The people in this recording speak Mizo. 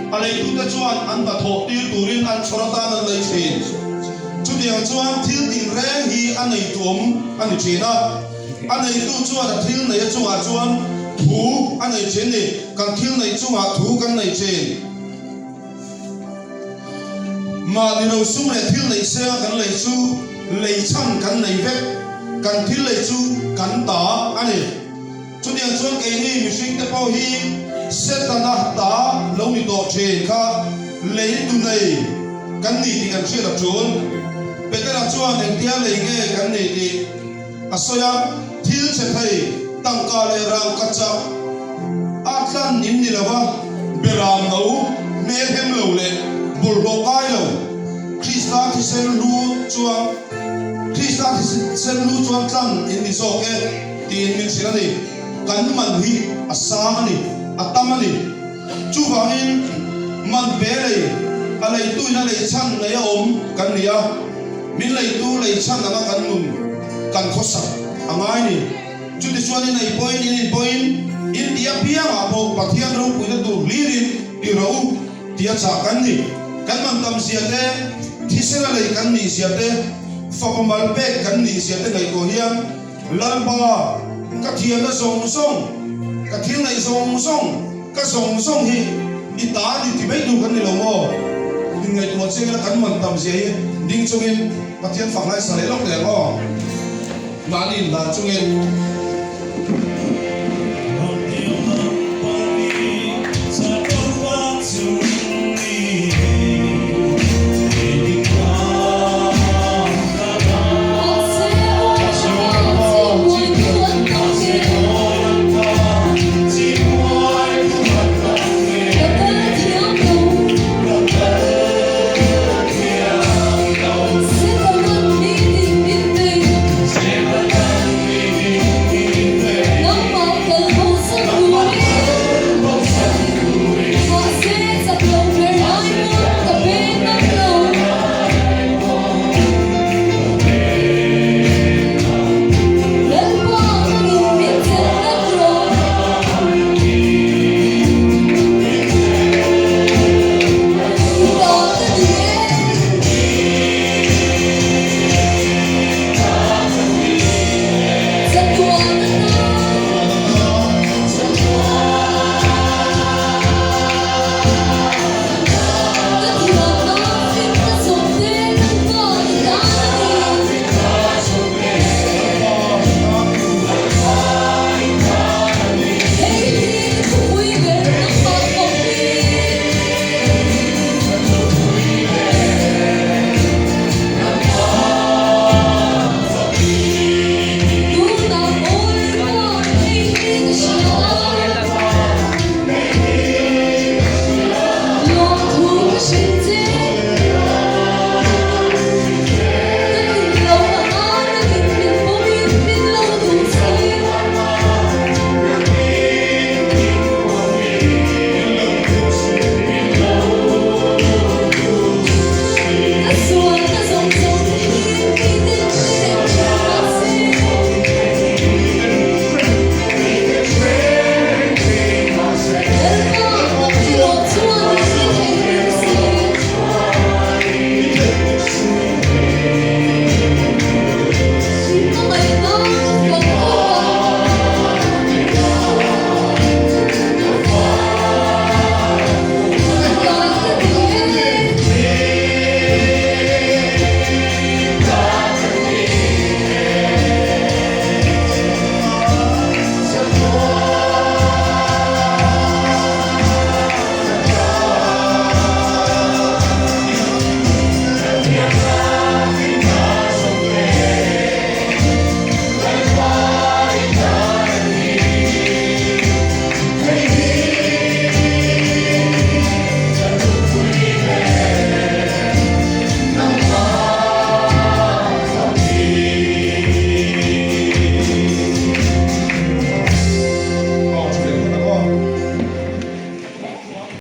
A leitute chuan an hnathawh tir turin an chhawr atan an lei thin. Chutiang chuan thil tinreng hi a neitu awm a ni thin a. A neitu chuan a thil neih a chungah chuan thu a nei thin ni. Kan thil neih chungah thu kan nei thin. Mahni lo sum leh thil neih senga kan lei chu lei chhan kan nei vek. Kan thil lei chu kan ta a ni. Chutiang chuan keini mihringte pawh hi Setana ta lo ni tawh thin kha lei tu nei kan ni tih kan hriat a tul. Petera chuan engtia lei nge kan ni tih a sawi a, thil che thei tangka leh rangka chak a tlan in ni lo va, beram no, hmel hem lo leh bawlhhlawh kai lo, Krista thisen lu chuan Krista thisen lu chuan tlan in ni zawk e. Tiin min hrilh a ni. Kan man hi a sang a ni, a tam a ni. Chuvangin man pe lei, a leituin a lei chhan nei a awm kan ni a, min leitu lei chhan anga kan nun kan khawsak a ngai ni. Chutichuan in ei pawhin in in pawhin in tih apiangah pawh Pathian ropuina tur hlirin ti rawh u tih a chah kan ni. Kan man tam zia te, thisen a lei kan nih zia te, fapa mal pek kan nih zia te ngaihtuah hian, Lalpa, ka thiamna zawng zawng, ka thil neih zawng zawng, ka zawng zawng hi i ta a ni ti mai tur kan ni lo maw? Inngaihtuah chiang ila kan man tam zia hi ding chungin Pathian fak ngaisa leh lawk teh ang aw. Mahni inhlan chungin.